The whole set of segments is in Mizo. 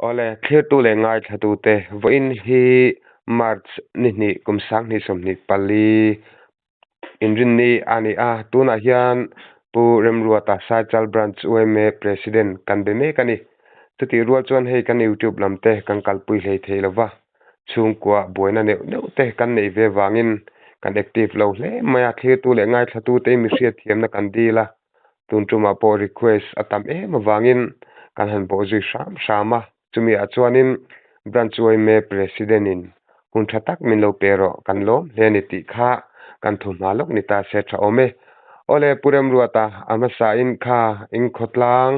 Awle, thlirtu leh ngaithlatute, vawiin hi March ni hnih kum 2024 inrinni a ni a, tunah hian Pu Remruata Saichal Branch yma President kan be mek a ni. Chutih rual chuan hei kan YouTube lam te kan kalpui hlei thei lo va, chhungkua buaina neuh neuh te kan neih ve vangin kan active lo hle mai a, thlirtu leh ngaithlatute i mihriatthiamna kan dil a. Tun tumah pawh request a tam em avangin kan han bawh zui hram hram a, chumi ah chuanin Branch yma President in hun tha tak min lo pe rawh kan lawm hle a ni tih kha kan thu hma lawk ni ta se tha awm e. Awle Pu Remruata a hmasa in kha in khawtlang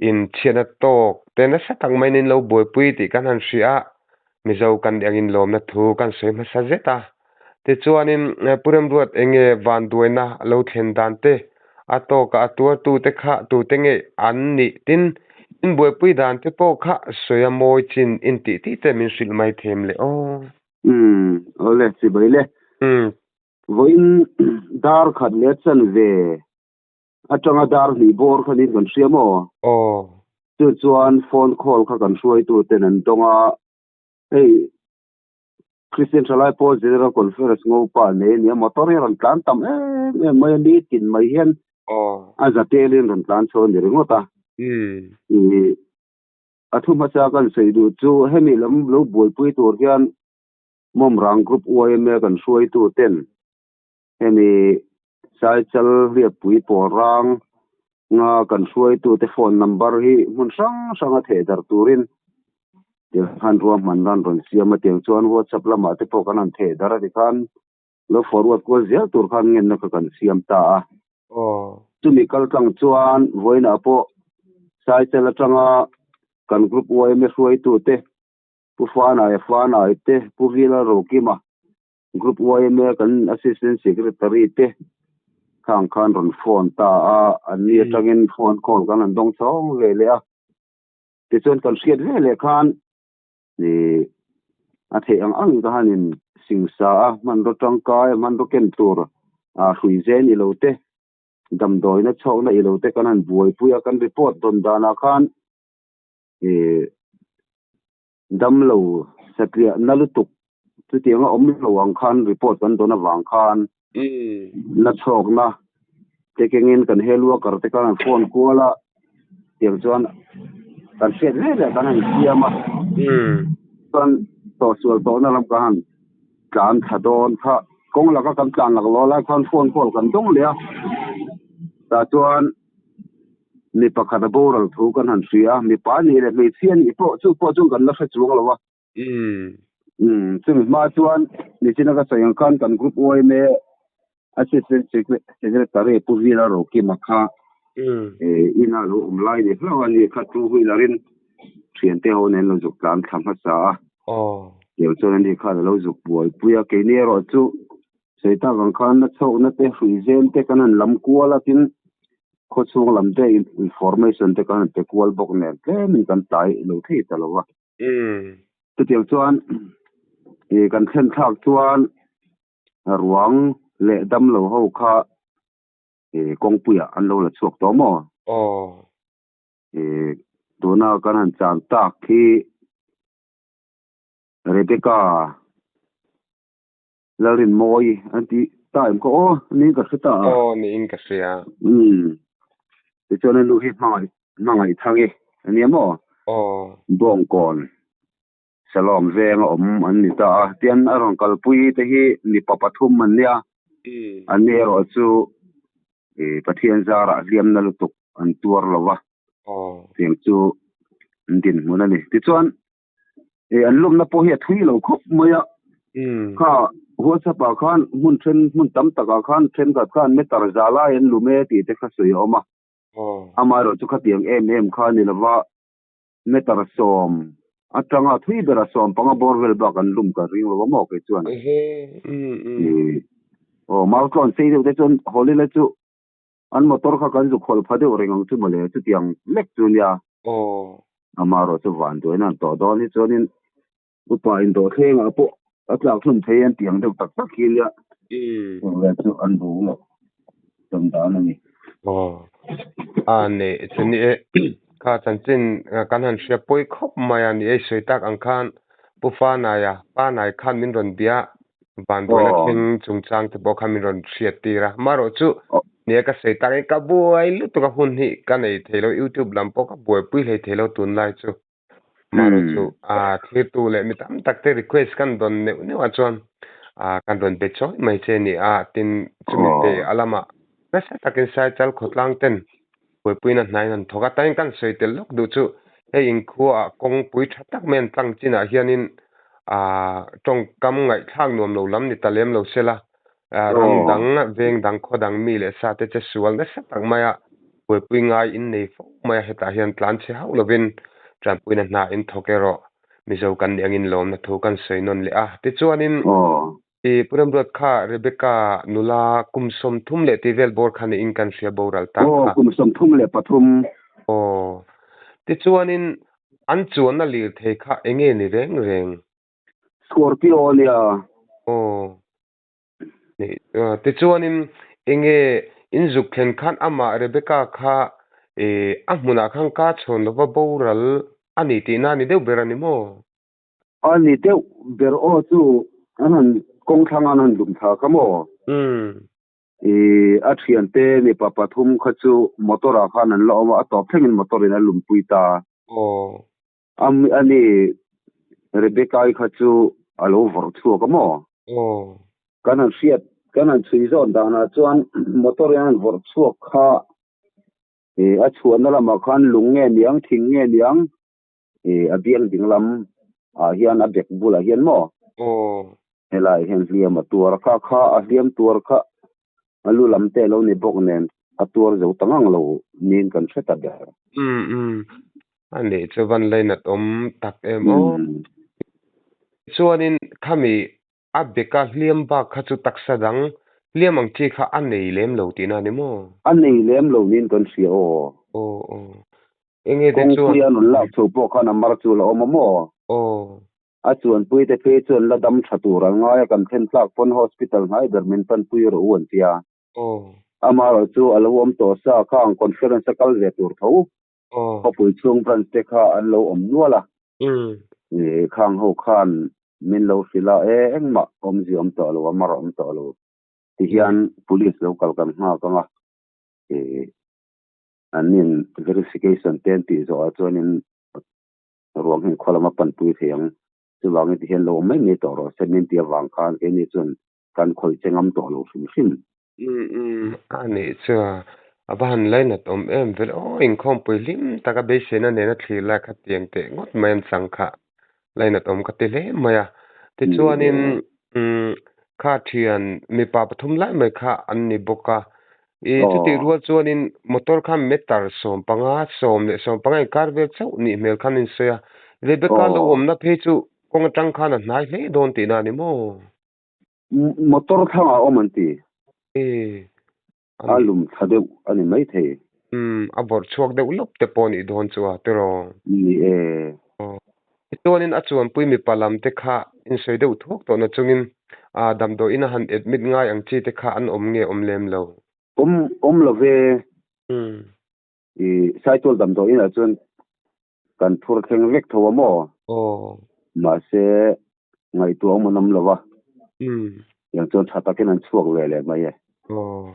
in chhiatna tawk te nasa tak maiin in lo buaipui tih kan han hria a, Mizo kan nih angin lawmna thu kan sawi hmasa zet a. Tichuanin Pu Remruat enge vanduaina lo thlen dan te, a tawka a tuartute kha tute nge an nih tin in buaipui dan te pawh kha sawi a mawi chin in tih tih te min hrilh mai them le aw. Umm, awle chibai le. Umm. Vawiin dar khat leh chanve atanga dar hnih bawr khan in kan hria maw? Aw. Chu chuan phone call kha kan hruaitu ten an dawng a, hei Christian Thalai Pawl General Conference ngo pa nei ania motor hi a rawn tlan tam em em mai a ni tin mai hian Aw. a za telin rawn tlan chho a ni ringawt a. Umm. Ih a thu hmasa kan sawi duh chu hemi lam lo buaipui tur hian Mawmrang Group yma kan hruaitu ten hemi Saichal Hliappui pawl rang nga kan hruaitute phone number hi hmun hrang hranga theh darh turin tiang khan ruahman ran rawn siam a, tiang chuan WhatsApp lamah te pawh kan han theh darh a tikhan lo forward kual zel tur khan ngenna kha kan siam ta a. Chumi kal tlang chuan vawiinah pawh Saichal atanga kan group yma hruaitute Pu Fanaia Fanai te, Pu Vila Rokima, Group yma kan Assistant Secretary te khang khan rawn phone ta a, an ni atangin phone call kan han dawng chhawng ve leh a. Tichuan kan hriat ve leh khan ih a theih ang ang ka han in singsa a, hmanraw tangkai, hmanraw ken tur ah hrui zen ilo te, damdawina chhawkna ilo te kan han buaipui a, kan report dawn danah khan ih Damlo satliahna lutuk chutianga awm lo ang khan report kan dawn avang khan na chhawkna te kengin kan hel worker te khan an phone kual a, tiang chuan kan hriat ve leh kan han siam a, chuan tawhsual tawhna lam kan han tlan thla dawn kha kawng laka kan tlan laklawh lai khan phone call kan dawng leh a, tah chuan. Mi pakhat a boral thu kan han hria a, mipa a nih leh hmeichhia a nih pawh chu pawh chuan kan la hre chuang lo a. Umm, chumi hma chuan nichina ka sawi ang khan kan group yma Assistant Secretary Pu Vila Rokima kha ina lo awm lai ni hlauh a ni kha two wheeler in thiante ho nen lo zuk tlan thla hmasa a. Tiang chuan ani khan a lo zuk buaipui a, keini erawh chu Sawi tak ang khan na chhawkna te, hrui zen te kan han lam kual a, tin khawchhung lam te information te kan han pe kual bawk nen tlemin kan tlai lo thei ta lo va. Chutiang chuan kan thlen thlak chuan ruang leh damlo ho kha kawngpuiah an lo la chhuak tawh maw? Tuna kan han chan tak hi Rebecca Lalrinmawi an ti ta em khaw aw niin ka hre ta a. Aw niin ka hria. Umm tichuan a nu hi hmangaih hmangaih thang i a nia maw? Aw. Bawngkawn Salawm veng a awm an ni ta a, tian a rawn kalpui te hi mipa pathum an nia, an ni erawh chu ih Pathian zarah hliamna lutuk an tuar lo va, tiang chu an dinhmun a ni. Tichuan E an lawmna pawh hi a thui lo khawp mai a. Kha WhatsApp ah khan hmun then hmun tam takah khan thenkhat khan meter za lai an lum e tih te kha sawi a awm a. Amaherawh chu khatiang em em kha a ni lova meter 10 atanga thui bera 15 bawr vel bak an lum ka ring lo a maw kei chuan. Aw Mautlawn sei deuh te chuan Hawlila chu An motor kha kan zuk hawlh pha deuh reng ang chu mawle, chutiang lek chu nia. Aw. Amaherawh chu vanduaina an tawh dawn hi chuanin upa indawhthlengah pawh a tlak hlum thei an tih ang deuh tak tak hi nia. Chu chu an bu loh dawm dan a ni. Aw. A nei chu ni e. Kha chanchin kan han hria pawi khawp mai a ni ei sawi tak ang khan Pu Fanaia, Panai khan min rawn bia vanduaina thleng chungchang te pawh khan min rawn hriat tir a. Marawh chu nia ka sawi tak in ka buai lutuk a hun hi ka nei thei lo YouTube lam pawh ka buaipui hlei thei lo tunlai chu. Marawh chu thlirtu leh mi tam tak te request kan dawn neuh neuh ah chuan kan rawn be chawi mai che a ni a, tin chumi pe a lamah nasa takin Saichal khawtlang ten buaipuina hnaiin an thawk a, tain kan sawi tel lawk duh chu hei inkhuaah kawngpui tha tak mai an tlang chinah hianin tawngkam ngaihthlak nuam lo lam ni ta lem lo sela, ram dang, veng dang, khaw dang mi leh sa te che sual nasa tak maia buaipui ngai in nei fo mai a, hetah hian tlan chhe hauh lovin tanpuina hna in thawk erawh Mizo kan nih angin lawmna thu kan sawi nawn leh a, tichuanin I Pu Remruat kha Rebecca nula kum 33 leh tih vel bawr kha niin kan hria boral tak kha. Aw, kum 33. Aw. Tichuanin an chuanna lirthei kha enge ni reng reng? Scorpio a nia. Aw. Tichuanin enge in zuk thlen khan amah Rebecca kha a hmunah khan ka chhawn lova boral a ni tihna a ni deuh ber a ni maw? A ni deuh ber aw chu an han kawng thlang an han lum thla kha maw? I a thiante mipa pathum kha chu motor ah khan an la awm a, a tawp thlengin motor in a lumpui ta. A ni Rebecca-i kha chu a lo vawrh chhuak a maw? Kan han hriat, kan han chhui zawn danah chuan motor in an han vawrh chhuak kha i a chhuahna lamah khan lung nge niang, thing nge niang a biang ding lam ah hian a bek bulah hian maw helai hian hliam a tuar a kha kha a hliam tuar kha a lu lam te lo ni bawk nen a tuar zo ta ngang lo niin kan hre ta ber. Umm umm a nih chu van lainat awm tak em aw. Chuanin khami a beka hliam bak kha chu taksa dang hliam ang chi kha a nei lem lo tihna a ni maw? A nei lem lo niin kan hria aw. Aw aw. Enge te chuan. Kawngpui a rawn lak chho pawh khan a mar chu la awm a maw? Aw. A chuanpui te phei chuan la dam tha tur an ngai a, kan thlen tlak pawn hospital hnai ber min panpui rawh u an ti a. Aw. Amaherawh chu a lo awm tawh sa kha ang conference a kal ve tur tho. Aw. Khawpui chhung branch te kha an lo awm nual a. Khang ho khan min lo hrilh a, e engmah awmzia awm tawh lo, a mar awm tawh lo. Tihian police lo kal kan nghak ang a. An in verification te an tih zawh ah chuanin ruang hi khaw lama panpui thei ang. Chuvangin tihian lo awm mai mai tawh rawh se min tih avang khan keini chuan kan khawih che ngam tawh lo hrim hrim. Umm umm a nih chu a va han lainat awm em vel aw inkhawmpui hlim taka beiseina nena thlir lai kha tiang teh ngawt mai an chang kha lainat awm ka ti hle mai a. Tichuanin umm kha thian mipa pathum lai mai kha an ni bawk a. I chutih rual chuanin motor kha meter 15, 10 leh 15 inkar vel chauh nih hmel khan an insawi a. Rebecca lo awmna phei chu kawng atang khan a hnai hle dawn tihna a ni maw? Motor thlangah awm an ti. A lum thla deuh a ni maithei. Umm, a vawrh chhuak deuh lawp te pawh nih dawn chu a, tiraw? Ni e. Aw. Tichuanin a chuanpui mipa lam te kha insawi deuh thuak tawh na chungin a damdawiin a han admit ngai ang chi te kha an awm nge awm lem lo? Awm, awm lo ve. Umm. I Saitual damdawiin ah chuan kan phur thleng vek tho a maw? Aw. Mahse, ngaihtuah awm an awm lo a. Umm. Tiang chuan tha takin an chhuak ve leh mai e. Aw.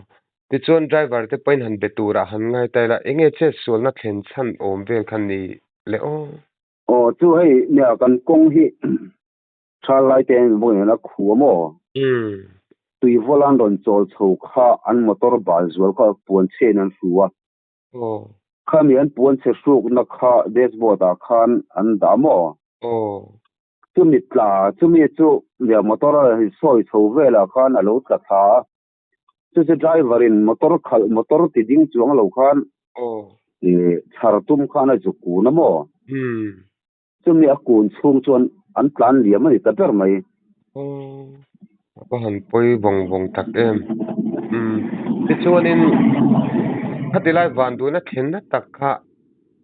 Tichuan driver te pawhin han be turah han ngai ta ila, enge chet sualna thlen chhan awm vel kha ni le aw? Aw, chu hei nia kan kawng hi tha lai te in bawk nen a khu a maw? Umm. Tui vawlan rawn chawl chho kha an motor bal zual kha puan chhe in an hru a. Aw. Khami an puan chhe hrukna kha dashboard ah khan an dah maw? Aw. Chumi tla, chumi chu nia motor a sawi chho velah khan a lo tla thla a. Chu chu driver in motor khalh, motor ti ding chuang lo khan chhar tum khan a zu kun a maw? Chumi a kun chhung chuan an tlan liam a ni ta ber mai. Aw, a va han pawi vawng vawng tak em. Umm, tichuanin khati lai van duhna thlenna tak kha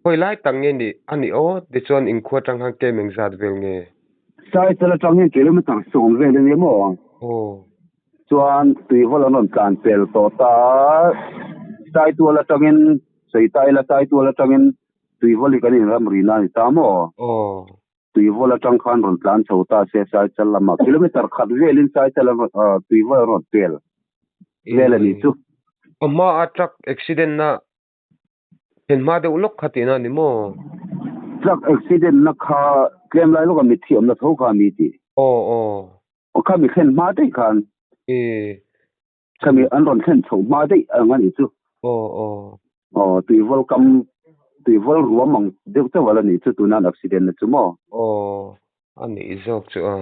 hawi lai tak nge ni a ni aw? Tichuan inkhua atang khan kem engzat vel nge? Cycle atang hian kilometer 10 vel a ni maw? Aw. Chuan tuivawl an rawn tlan pel tawh ta a, Saitual atangin, Saitaila Saitual atangin. Tuivawl hi kan inramri na a ni ta maw? Aw. Tuivawl atang khan rawn tlan chho ta se Saichal lamah kilometer khat velin Saichal a Tuivawl a rawn pel vel a nih chu. A hma a truck accident na thlen hma deuh lawk kha tihna a ni maw? Truck accident na kha tlem lai lawka mitthi awmna tho kha a mi tih. Aw aw. Aw kha mi thlen hma daih khan. E. Khami an rawn thlen chhoh hma daih ang a nih chu. Aw aw. Aw tuivawl kam tuivawl ruam ang deuh chauh ala nih chu tuna an accident na chu maw? Aw a nih zawk chu a.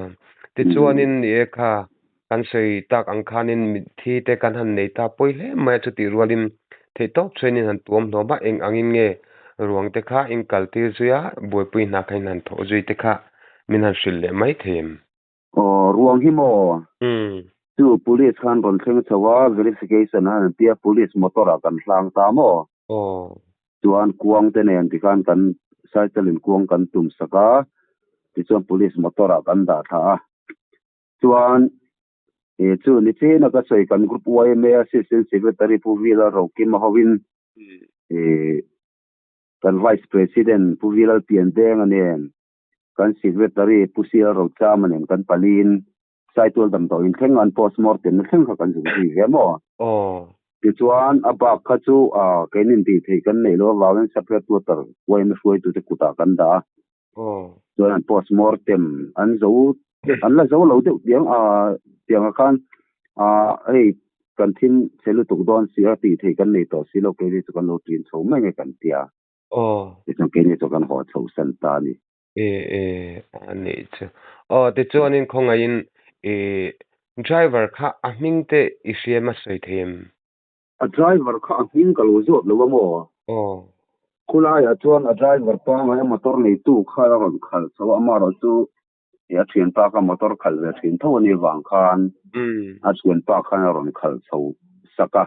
Tichuanin ni e kha kan sawi tak ang khanin mitthi te kan han nei ta pawi hle mai a chutih rualin theihtawp chuanin han tuam hlawm a eng angin nge ruang te kha in kal tir zui a buaipui hna kha in han thawh zui te kha min han hrilh leh mai thei em? Aw, ruang hi maw? Umm. Chu police khan rawn thleng chho a, verification an han tia police motor ah kan hlang ta maw? Aw. Chuan kuang te nen tikhan kan cycle in kuang kan tum sak a, tichuan police motor ah kan dah thla a. Chuan e chu ni chin a ka sawi kan group yma assistant secretary Pu Vila Rokima hovin e kan vice president Pu Vilal Piandenga nen Kan Secretary Pu Sial Rochama nen kan paliin Saitual damdawiin thleng an postmortem na thleng kha kan zuk zui ve maw? Aw. Tichuan a bak kha chu kein intih theih kan neih loh avangin Sub Headquarter yma hruaitute kutah kan dah a. Aw. Chuan an postmortem an zo an la zo lo deuh tiang tiangah khan hei kan thil chhe lutuk dawn si a tih theih kan nei tawh si lo keini chu kan lo ṭin chho mai nge kan ti a. Aw. Tichuan keini chu kan haw chho san ta a ni. E e a nih chu. Aw tichuanin khawngaihin i driver kha a hming te i hriam a sawi thei em? A driver kha a hming ka lo zawt lo a maw? Aw. Khulaiah chuan a driver pangngai a motor neitu kha a rawn khalh chho a, amaherawhchu a thianpa kha motor khalh ve thin tho a nih vang khan a thianpa khan a rawn khalh chho sak a,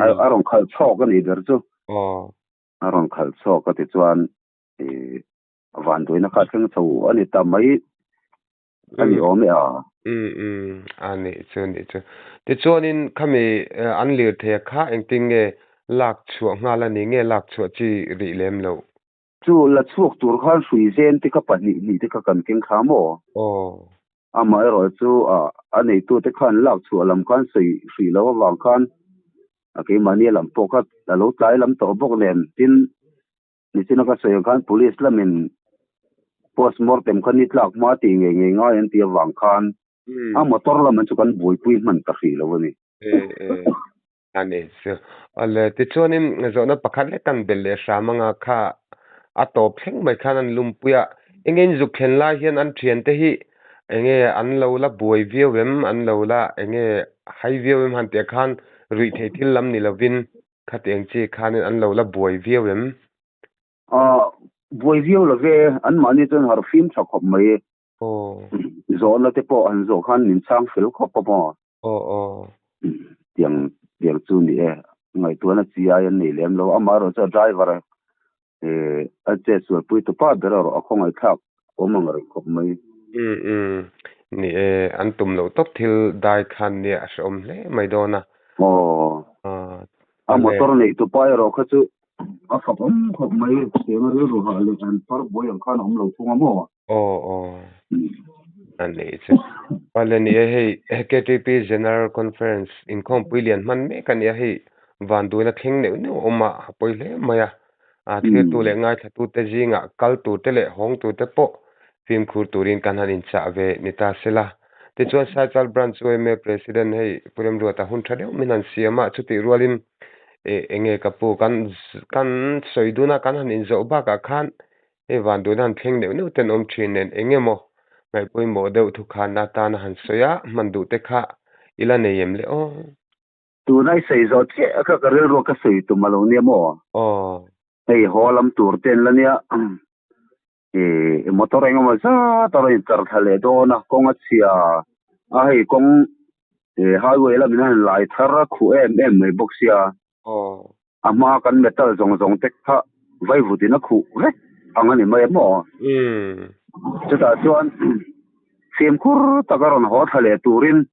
a rawn khalh chhawk a nih ber chu. Aw. A rawn khalh chhuak a tichuan ih vanduaina kha a thleng chho a ni ta mai a ni awm e a. Umm umm a nih chu nih chu. Tichuanin khami an lirthei a kha engtin nge lak chhuah nghal a ni nge lak chhuah chi rih lem loh? Chu la chhuak tur khan hrui zen te kha pahnih hnih te kha kan keng thla maw? Aw. Amaherawh chu a neitute khan lak chhuah lam khan sawi hrih loh avang khan A keimahni a lam pawh kha a lo tlai lam tawh bawk nen tin nichina ka sawi ang khan police lamin post mortem kha ni tlak hma tih ngei ngei ngai an tih avang khan a motor lam an chu kan buaipui hman ta hrih lo a ni. E e a ni chu. Awle tichuanin zawhna pakhat lek kan belh leh hram anga kha a tawp thleng mai khan an lumpui a, enge in zuk thlen lai hian an thiante hi Enge an lo la buai viau em, an lo la enge hai viau em han tih ah khan ruih theih thil lam ni lovin khatiang chi khanin an lo la buai viau em? Aw, buai viau lo ve, anmahni chuan harh fim tha khawp mai. Aw. Zawhna te pawh han zawh khan min chhang fel khawp a maw? Aw aw. Tiang tiang chu ni e, ngaihtuahna chi ai an nei lem lo, amaherawhchu a driver A chet sualpui tu pa ber erawh a khawngaihthlak awm ang reng khawp mai. Umm umm. Ni e, an tum loh tawp thil dai khan nia a hrehawm hle mai dawn a. Aw. A motor neih tu pa erawh kha chu a fak awm khawp mai. Cheng a rilru hah leh an far buai ang khan a awm lo thung a maw? Aw aw. A nih chu. Awle ni e, hei KTP General Conference inkhawmpui lian hman mek a nia, hei vanduaina thleng neuh neuh a awm a, a pawi hle mai a. A thirtu leh ngaithlatute zingah kal turte leh hawng turte pawh fimkhur turin kan han inchah ve ni ta se la. Tichuan Saichal Branch yma President hei Pu Remruata hun tha deuh min han siam a, chutih rualin enge ka pu kan kan sawi dun a, kan han inzawh bakah khan Hei vanduaina han thleng neuh neuh ten awm thin nen eng emaw ngaihpawimawh deuh thukhanna atana han sawi a, hman duh te kha i la nei em le aw? Tuna i sawi zawh chiah kha ka rilru ka sawi tum a lo nia maw? Aw. Hei haw lam tur te an la nia, i motor eng emaw zat a rawn inchar thla leh dawn a, kawng a chhia a, hei kawng highway lamin a han lai thar a khuh em em mai bawk sia. Aw. A hma kan metal zawng zawng te kha vaivut in a khuh vek ang a ni mai maw? Umm. Chutah chuan fimkhur taka rawn haw thla leh turin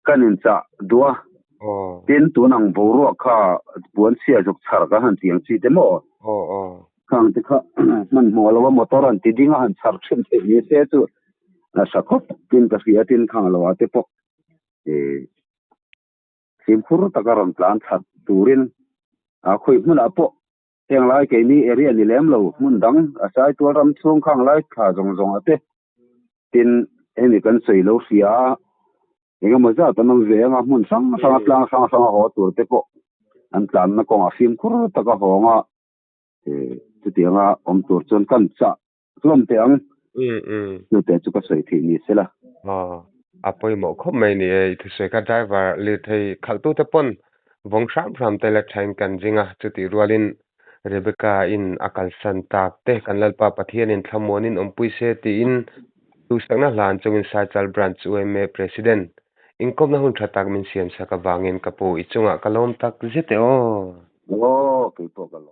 kan inchah duh a. Aw. Tin, tun ang boruak kha puan chhia zuk chhar kan han ti ang chi te maw? Aw aw. Khang te kha hmanhmawh lo a motor an ti ding a han chhar thin theih ni se chu a hra khawp tin ka hria tin khang lo ah te pawh ih fimkhur taka rawn tlan that turin a khawi hmunah pawh heng lai keini area ni lem lo hmun dang a sai tual ram chhung khang lai thla zawng zawng ah te tin hemi kan sawi lo hria a engemaw zat an awm ve anga hmun hrang hrang a tlang hrang hrang a haw tur te pawh an tlanna kawngah fimkhur taka hawnga chutianga awm tur chuan kan chah hlawm teh ang. Chute chu ka sawi theih ni sela. Aw, a pawimawh khawp mai ni e, i thusawi kha driver lirthei khalhtute pawn vawng hram hram te la thain kan ring a, chutih rualin Rebecca in a kalsan tak te kan Lalpa Pathianin thlamuanin awmpui se tiin duhsakna hlan chungin Saichal Branch UMA President inkawmna hun tha tak min siamsak avangin ka pu i chungah ka lawm tak zet e aw. Aw, keipawh ka lawm.